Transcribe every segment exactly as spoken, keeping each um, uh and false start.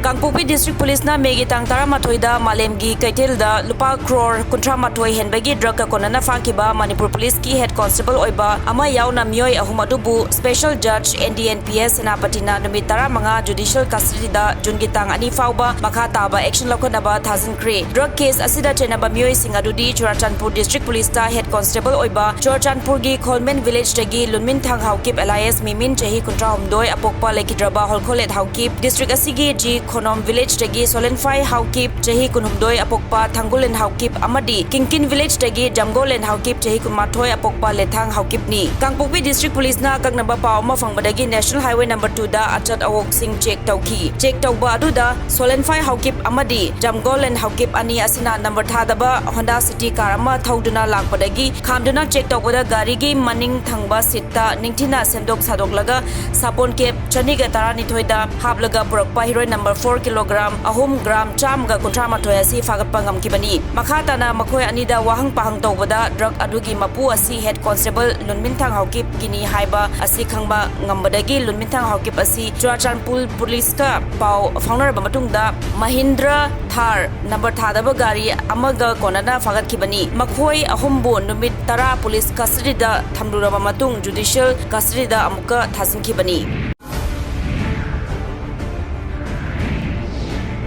ꯀꯥꯡꯄꯣꯛꯄꯤ District Police ꯅ May ꯒꯤ ꯇꯥꯡ ꯇꯔꯥꯃꯥꯊꯣꯏꯗ ꯃꯥꯂꯦꯝꯒꯤ ꯀꯩꯊꯦꯜꯗ ꯂꯨꯄꯥ ꯀ꯭ꯔꯣꯔ ꯀꯨꯟꯊ꯭ꯔꯥ ꯃꯥꯊꯣꯏ ꯍꯦꯟꯕꯒꯤ drug ꯀ ꯀꯣꯟꯅꯅ ꯐꯥꯈꯤꯕ ꯃꯅꯤꯄꯨꯔ Police ꯀꯤ Head Constable ꯑꯣꯏꯕ ꯑꯃ ꯌꯥꯎꯅ ꯃꯤꯑꯣꯏ ꯑꯍꯨꯝ ꯑꯗꯨꯕꯨ Special Judge N D N P S ꯁꯦꯅꯥꯄꯇꯤꯅ ꯅꯨꯃꯤꯠ ꯇꯔꯥꯃꯉꯥ judicial custody ꯗ June ꯒꯤ ꯇꯥꯡ ꯑꯅꯤ ꯐꯥꯎꯕ ꯃꯈꯥ ꯇꯥꯕ action ꯂꯧꯈꯠꯅꯕ ꯊꯥꯖꯤꯟꯈ꯭ꯔꯦ꯫ Drug case ꯑꯁꯤꯗ ꯆꯦꯟꯅꯕ ꯃꯤꯑꯣꯏꯁꯤꯡ ꯑꯗꯨꯗꯤ ꯆꯨꯔꯥꯆꯥꯟꯄꯨꯔ District Police ꯇ Head Constable ꯑꯣꯏꯕ ꯆꯨꯔꯥꯆꯥꯟꯄꯨꯔꯒꯤ ꯈꯣꯜꯃꯦꯟ village ꯇꯒꯤ ꯂꯨꯟꯃꯤꯟꯊꯥꯡ ꯍꯥꯎꯀꯤꯞ alias ꯃꯤꯃꯤꯟ, ꯆꯍꯤ ꯀꯨꯟꯊ꯭ꯔꯥ ꯍꯨꯝꯗꯣꯏ, ꯑꯄꯣꯛꯄ ꯂꯩꯈꯤꯗ꯭ꯔꯕ ꯍꯣꯜꯈꯣꯂꯦꯠ ꯍꯥꯎꯀꯤꯞ, district ꯑꯁꯤꯒꯤ ꯖꯤ ꯈꯣꯅꯣꯝ village ꯇꯒꯤ ꯁꯣꯂꯦꯟꯐꯥꯏ ꯍꯥꯎꯀꯤꯞ, ꯆꯍꯤ ꯀꯨꯟꯍꯨꯝꯗꯣꯏ, ꯑꯄꯣꯛꯄ ꯊꯥꯡꯒꯨꯂꯦꯟ ꯍꯥꯎꯀꯤꯞ ꯑꯃꯗꯤ ꯀꯤꯡꯀꯤꯟ village ꯇꯒꯤ ꯖꯝꯒꯣꯂꯦꯟ ꯍꯥꯎꯀꯤꯞ, ꯆꯍꯤ ꯀꯨꯟꯃꯥꯊꯣꯏ, ꯑꯄꯣꯛꯄ ꯂꯦꯊꯥꯡ ꯍꯥꯎꯀꯤꯞꯅꯤ꯫ ꯀꯥꯡꯄꯣꯛꯄꯤ District Police ꯅ ꯑꯀꯛꯅꯕ ꯄꯥꯎ ꯑꯃ ꯐꯪꯕꯗꯒꯤ National Highway number two ꯗ ꯑꯆꯠ ꯑꯋꯣꯛꯁꯤꯡ check ꯇꯧꯈꯤ꯫ Check ꯇꯧꯕ ꯑꯗꯨꯗ ꯁꯣꯂꯦꯟꯐꯥꯏ ꯍꯥꯎꯀꯤꯞ ꯑꯃꯗꯤ ꯖꯝꯒꯣꯂꯦꯟ ꯍꯥꯎꯀꯤꯞ ꯑꯅꯤ ꯑꯁꯤꯅ number ꯊꯥꯗꯕ Honda City car ꯑꯃ ꯊꯧꯗꯨꯅ ꯂꯥꯛꯄꯗꯒꯤ ꯈꯥꯝꯗꯨꯅ check ꯇꯧꯕꯗ ꯒꯥꯔꯤꯒꯤ ꯃꯅꯤꯡ ꯊꯪꯕ seat ꯇ ꯅꯤꯡꯊꯤꯅ ꯁꯦꯝꯗꯣꯛ ꯁꯥꯗꯣꯛꯂꯒ ꯁꯥꯄꯣꯟ cap ꯆꯅꯤꯒ ꯇꯔꯥꯅꯤꯊꯣꯏꯗ ꯍꯥꯞꯂꯒ ꯄꯨꯔꯛꯄ heroin number four kilogram ꯑꯍꯨꯝ, gram ꯆꯥꯝꯃꯒ ꯀꯨꯟꯊ꯭ꯔꯥ ꯃꯥꯊꯣꯏ ꯑꯁꯤ ꯐꯥꯒꯠꯄ ꯉꯝꯈꯤꯕꯅꯤ꯫ ꯃꯈꯥ ꯇꯥꯅ ꯃꯈꯣꯏ ꯑꯅꯤꯗ ꯋꯥꯍꯪ ꯄꯥꯍꯪ ꯇꯧꯕꯗ drug ꯑꯗꯨꯒꯤ ꯃꯄꯨ ꯑꯁꯤ Head Constable ꯂꯨꯟꯃꯤꯟꯊꯥꯡ ꯍꯥꯎꯀꯤꯞꯀꯤꯅꯤ ꯍꯥꯏꯕ ꯑꯁꯤ ꯈꯪꯕ ꯉꯝꯕꯗꯒꯤ ꯂꯨꯟꯃꯤꯟꯊꯥꯡ ꯍꯥꯎꯀꯤꯞ ꯑꯁꯤ ꯆꯨꯔꯥꯆꯥꯟꯄꯨꯔ Police ꯀ ꯄꯥꯎ ꯐꯥꯎꯅꯔꯕ ꯃꯇꯨꯡꯗ Mahindra Thar number ꯊꯥꯗꯕ ꯒꯥꯔꯤ ꯑꯃꯒ ꯀꯣꯟꯅꯅ ꯐꯥꯒꯠꯈꯤꯕꯅꯤ꯫ ꯃꯈꯣꯏ ꯑꯍꯨꯝꯕꯨ ꯅꯨꯃꯤꯠ ꯇꯔꯥ police custody ꯗ ꯊꯝꯂꯨꯔꯕ ꯃꯇꯨꯡ judicial custody ꯗ ꯑꯃꯨꯛꯀ ꯊꯥꯖꯤꯟꯈꯤꯕꯅꯤ꯫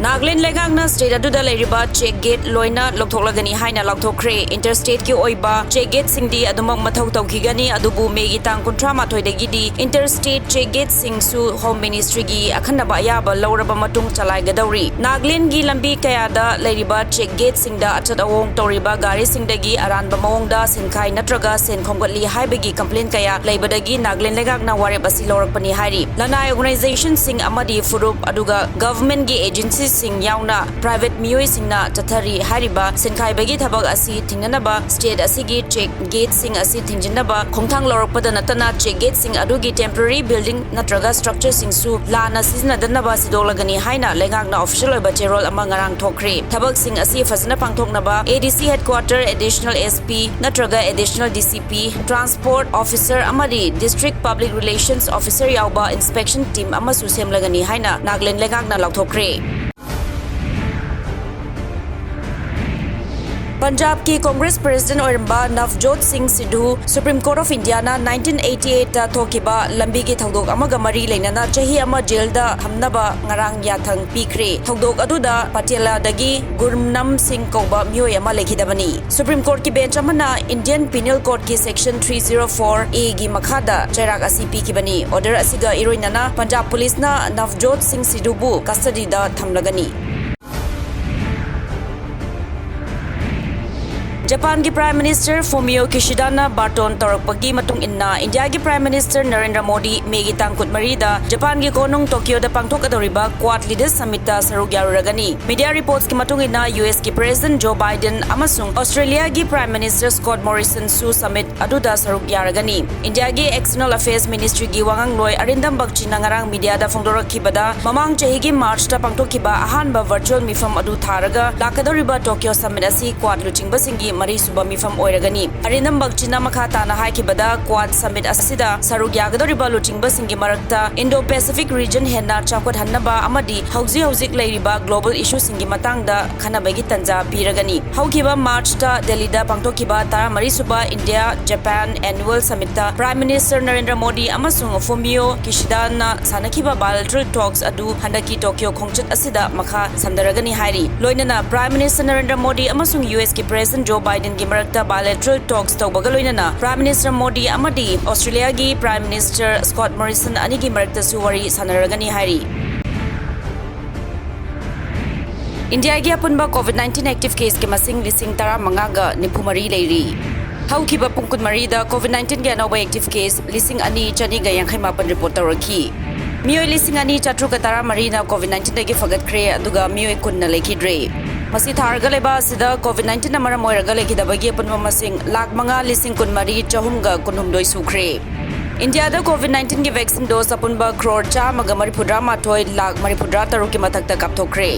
ꯅꯥꯒꯥꯂꯦꯟ ꯂꯩꯉꯥꯛꯅ state ꯑꯗꯨꯗ ꯂꯩꯔꯤꯕ check gate ꯂꯣꯏꯅ ꯂꯧꯊꯣꯛꯂꯒꯅꯤ ꯍꯥꯏꯅ ꯂꯥꯎꯊꯣꯛꯈ꯭ꯔꯦ꯫ Interstate ꯀꯤ ꯑꯣꯏꯕ check gate ꯁꯤꯡꯗꯤ ꯑꯗꯨꯃꯛ ꯃꯊꯧ ꯇꯧꯈꯤꯒꯅꯤ, ꯑꯗꯨꯕꯨ May ꯒꯤ ꯇꯥꯡ ꯀꯨꯟꯊ꯭ꯔꯥ ꯃꯥꯊꯣꯏꯗꯒꯤꯗꯤ interstate check gate ꯁꯤꯡꯁꯨ Home Ministry ꯒꯤ ꯑꯈꯟꯅꯕ ꯑꯌꯥꯕ ꯂꯧꯔꯕ ꯃꯇꯨꯡ ꯆꯂꯥꯏꯒꯗꯧꯔꯤ꯫ ꯅꯥꯒꯥꯂꯦꯟꯒꯤ ꯂꯝꯕꯤ ꯀꯌꯥꯗ ꯂꯩꯔꯤꯕ check gate ꯁꯤꯡꯗ ꯑꯆꯠ ꯑꯋꯣꯡ ꯇꯧꯔꯤꯕ ꯒꯥꯔꯤꯁꯤꯡꯗꯒꯤ ꯑꯔꯥꯟꯕ ꯃꯑꯣꯡꯗ ꯁꯦꯟꯈꯥꯏ ꯅꯠꯇ꯭ꯔꯒ ꯁꯦꯟ ꯈꯣꯝꯒꯠꯂꯤ ꯍꯥꯏꯕꯒꯤ complaint ꯀꯌꯥ ꯂꯩꯕꯗꯒꯤ ꯅꯥꯒꯥꯂꯦꯟ ꯂꯩꯉꯥꯛꯅ ꯋꯥꯔꯦꯞ ꯑꯁꯤ ꯂꯧꯔꯛꯄꯅꯤ ꯍꯥꯏꯔꯤ꯫ ꯂꯅꯥꯏ organization ꯁꯤꯡ ꯑꯃꯗꯤ ꯐꯨꯔꯨꯞ, ꯑꯗꯨꯒ government ꯀꯤ agency ꯁꯤꯡ ꯌꯥꯎꯅ private ꯃꯤꯑꯣꯏꯁꯤꯡꯅ ꯆꯠꯊꯔꯤ ꯍꯥꯏꯔꯤꯕ ꯁꯤꯟꯈꯥꯏꯕꯒꯤ ꯊꯕꯛ ꯑꯁꯤ ꯊꯤꯡꯅꯅꯕ state ꯑꯁꯤꯒꯤ check gateꯁꯤꯡ ꯑꯁꯤ ꯊꯤꯡꯖꯤꯟꯅꯕ ꯈꯣꯡꯊꯥꯡ ꯂꯧꯔꯛꯄꯗ ꯅꯠꯇꯅ check gateꯁꯤꯡ ꯑꯗꯨꯒꯤ temporary building ꯅꯠꯇ꯭ꯔꯒ structureꯁꯤꯡꯁꯨ ꯂꯥꯟꯅ ꯁꯤꯖꯤꯟꯅꯗꯅꯕ ꯁꯤꯗꯣꯛꯂꯒꯅꯤ ꯍꯥꯏꯅ ꯂꯩꯉꯥꯛꯅ official ꯑꯣꯏꯕ ꯆꯦꯔꯣꯜ ꯑꯃ ꯉꯔꯥꯡ ꯊꯣꯛꯈ꯭ꯔꯦ꯫ ꯊꯕꯛꯁꯤꯡ ꯑꯁꯤ ꯐꯖꯅ ꯄꯥꯡꯊꯣꯛꯅꯕ ADC headquarter, additional SP ꯅꯠꯇ꯭ꯔꯒ additional DCP, transport officer ꯑꯃꯗꯤ district public relations officer ꯌꯥꯎꯕ inspection team ꯑꯃꯁꯨ ꯁꯦꯝꯂꯒꯅꯤ ꯍꯥꯏꯅ ꯅꯥꯒꯥꯂꯦꯟ ꯂꯩꯉꯥꯛꯅ ꯂꯥꯎꯊꯣꯛꯈ꯭ꯔꯦ꯫ ꯄꯟꯖꯥꯕꯀꯤ Congress president ꯑꯣꯏꯔꯝꯕ ꯅꯚꯖꯣꯠ ꯁꯤꯡ Sidhu Supreme Court of Indiaꯅ nineteen eighty eightꯇ ꯊꯣꯛꯈꯤꯕ ꯂꯝꯕꯤꯒꯤ ꯊꯧꯗꯣꯛ ꯑꯃꯒ ꯃꯔꯤ ꯂꯩꯅꯅ ꯆꯍꯤ ꯑꯃ ꯖꯦꯜꯗ ꯊꯝꯅꯕ ꯉꯔꯥꯡ ꯌꯥꯊꯪ ꯄꯤꯈ꯭ꯔꯦ꯫ ꯊꯧꯗꯣꯛ ꯑꯗꯨꯗ ꯄꯇꯤꯌꯥꯂꯥꯗꯒꯤ ꯒꯨꯔꯅꯝ ꯁꯤꯡ ꯀꯧꯕ ꯃꯤꯑꯣꯏ ꯑꯃ ꯂꯩꯈꯤꯗꯕꯅꯤ꯫ Supreme Courtꯀꯤ bench ꯑꯃꯅ Indian Penal Codeꯀꯤ section three zero four Aꯒꯤ ꯃꯈꯥꯗ ꯆꯩꯔꯥꯛ ꯑꯁꯤ ꯄꯤꯈꯤꯕꯅꯤ꯫ Order ꯑꯁꯤꯒ ꯏꯔꯣꯏꯅꯅ ꯄꯟꯖꯥꯕ ꯄꯨꯂꯤꯁꯅ ꯅꯚꯖꯣꯠ ꯁꯤꯡ ꯁꯤꯙꯨꯕꯨ custodyꯗ ꯊꯝꯂꯒꯅꯤ꯫ ꯖꯄꯥꯟꯒꯤ Prime Minister Fumio Kishidaꯅ ꯕꯥꯔꯇꯣꯟ ꯇꯧꯔꯛꯄꯒꯤ ꯃꯇꯨꯡ ꯏꯟꯅ ꯏꯟꯗꯤꯌꯥꯒꯤ Prime Minister ꯅꯔꯦꯟꯗ꯭ꯔ ꯃꯣꯗꯤ ꯃꯦꯒꯤ ꯇꯥꯡ ꯀꯨꯟꯃꯔꯤꯗ ꯖꯄꯥꯟꯒꯤ ꯀꯣꯅꯨꯡ ꯇꯣꯀꯤꯌꯣꯗ ꯄꯥꯡꯊꯣꯛꯀꯗꯧꯔꯤꯕ Quad Leaders Summitꯇ ꯁꯔꯨꯛ ꯌꯥꯔꯨꯔꯒꯅꯤ꯫ Media reportsꯀꯤ ꯃꯇꯨꯡ ꯏꯟꯅ USꯀꯤ President Joe Biden ꯑꯃꯁꯨꯡ Australiaꯒꯤ Prime Minister Scott Morrisonꯁꯨ summit ꯑꯗꯨꯗ ꯁꯔꯨꯛ ꯌꯥꯔꯒꯅꯤ꯫ ꯏꯟꯗꯤꯌꯥꯒꯤ External Affairs Ministryꯒꯤ ꯋꯥꯉꯥꯡꯂꯣꯏ ꯑꯔꯤꯟꯗꯝ ꯕꯒꯆꯤꯅ ꯉꯔꯥꯡ mediaꯗ ꯐꯣꯡꯗꯣꯔꯛꯈꯤꯕꯗ, ꯃꯃꯥꯡ ꯆꯍꯤꯒꯤ Marchꯇ ꯄꯥꯡꯊꯣꯛꯈꯤꯕ ꯑꯍꯥꯟꯕ virtual ꯃꯤꯐꯝ ꯑꯗꯨ ꯊꯥꯔꯒ ꯂꯥꯛꯀꯗꯧꯔꯤꯕ Tokyo Summit ꯑꯁꯤ Quad ꯂꯨꯆꯤꯡꯕꯁꯤꯡꯒꯤ ꯃꯔꯤꯁꯨꯕ ꯃꯤꯐꯝ ꯑꯣꯏꯔꯒꯅꯤ꯫ ꯑꯔꯤꯟꯗꯝ ꯕꯒꯆꯤꯅ ꯃꯈꯥ ꯇꯥꯅ ꯍꯥꯏꯈꯤꯕꯗ, Quad Summit ꯑꯁꯤꯗ ꯁꯔꯨꯛ ꯌꯥꯒꯗꯧꯔꯤꯕ ꯂꯨꯆꯤꯡꯕꯁꯤꯡꯒꯤ ꯃꯔꯛꯇ Indo-Pacific region ꯍꯦꯟꯅ ꯆꯥꯎꯈꯠꯍꯟꯅꯕ ꯑꯃꯗꯤ ꯍꯧꯖꯤꯛ ꯍꯧꯖꯤꯛ ꯂꯩꯔꯤꯕ global issueꯁꯤꯡꯒꯤ ꯃꯇꯥꯡꯗ ꯈꯟꯅꯕꯒꯤ ꯇꯟꯖꯥ ꯄꯤꯔꯒꯅꯤ꯫ ꯍꯧꯈꯤꯕ Marchꯇ ꯗꯦꯜꯂꯤꯗ ꯄꯥꯡꯊꯣꯛꯈꯤꯕ ꯇꯔꯥꯃꯔꯤꯁꯨꯕ India Japan Annual Summitꯇ Prime Minister Narendra Modi ꯑꯃꯁꯨꯡ ꯐꯨꯃꯤꯑꯣ ꯀꯤꯁꯤꯗꯥꯅ ꯁꯥꯟꯅꯈꯤꯕ bilateral talks ꯑꯗꯨ ꯍꯟꯗꯛꯀꯤ Tokyo ꯈꯣꯡꯆꯠ ꯑꯁꯤꯗ ꯃꯈꯥ ꯁꯝꯊꯔꯒꯅꯤ ꯍꯥꯏꯔꯤ꯫ ꯂꯣꯏꯅꯅ Prime Minister ꯅꯔꯦꯟꯗ꯭ꯔ ꯃꯣꯗꯤ ꯑꯃꯁꯨꯡ USꯀꯤ President Joe Bidenꯒꯤ ꯃꯔꯛꯇ bilateral talks ꯇꯧꯕꯒ ꯂꯣꯏꯅꯅ Prime Minister ꯃꯣꯗꯤ ꯑꯃꯗꯤ Australiaꯒꯤ Prime Minister Scott Morrison ꯑꯅꯤꯒꯤ ꯃꯔꯛꯇꯁꯨ ꯋꯥꯔꯤ ꯁꯥꯟꯅꯔꯒꯅꯤ ꯍꯥꯏꯔꯤ꯫ ꯏꯟꯗꯤꯌꯥꯒꯤ ꯑꯄꯨꯟꯕ COVID nineteen active caseꯀꯤ ꯃꯁꯤꯡ ꯂꯤꯁꯤꯡ ꯇꯔꯥꯃꯉꯥꯒ ꯅꯤꯐꯨꯃꯔꯤ ꯂꯩꯔꯤ꯫ ꯍꯧꯈꯤꯕ ꯄꯨꯡ ꯀꯨꯟꯃꯔꯤꯗ COVID nineteenꯒꯤ ꯑꯅꯧꯕ active case ꯂꯤꯁꯤꯡ ꯑꯅꯤ ꯆꯅꯤꯒ ꯌꯥꯡꯈꯩ ꯃꯥꯄꯟ report ꯇꯧꯔꯛꯈꯤ꯫ ꯃꯤꯑꯣꯏ ꯂꯤꯁꯤꯡ ꯑꯅꯤ ꯆꯥꯇ꯭ꯔꯨꯛꯀ ꯇꯔꯥꯃꯔꯤꯅ COVID nineteenꯗꯒꯤ ꯐꯒꯠꯈ꯭ꯔꯦ, ꯑꯗꯨꯒ ꯃꯤꯑꯣꯏ ꯀꯨꯟꯅ ꯂꯩꯈꯤꯗ꯭ꯔꯦ꯫ ꯃꯁꯤ ꯊꯥꯔꯒ ꯂꯩꯕ ꯑꯁꯤꯗ COVID nineteenꯅ ꯃꯔꯝ ꯑꯣꯏꯔꯒ ꯂꯩꯈꯤꯗꯕꯒꯤ ꯑꯄꯨꯟꯕ ꯃꯁꯤꯡ ꯂꯥꯈ ꯃꯉꯥ ꯂꯤꯁꯤꯡ ꯀꯨꯟꯃꯔꯤ ꯆꯍꯨꯝꯒ ꯀꯨꯟꯍꯨꯝꯗꯣꯏ ꯁꯨꯈ꯭ꯔꯦ꯫ ꯏꯟꯗꯤꯌꯥꯗ COVID nineteenꯒꯤ vaccine dose ꯑꯄꯨꯟꯕ ꯀ꯭ꯔꯣꯔ ꯆꯥꯝꯃꯒ ꯃꯔꯤꯐꯨꯇꯔꯥꯃꯥꯊꯣꯏ ꯂꯥꯈ ꯃꯔꯤꯐꯨꯇꯔꯥ ꯇꯔꯨꯛꯀꯤ ꯃꯊꯛꯇ ꯀꯥꯞꯊꯣꯛꯈ꯭ꯔꯦ꯫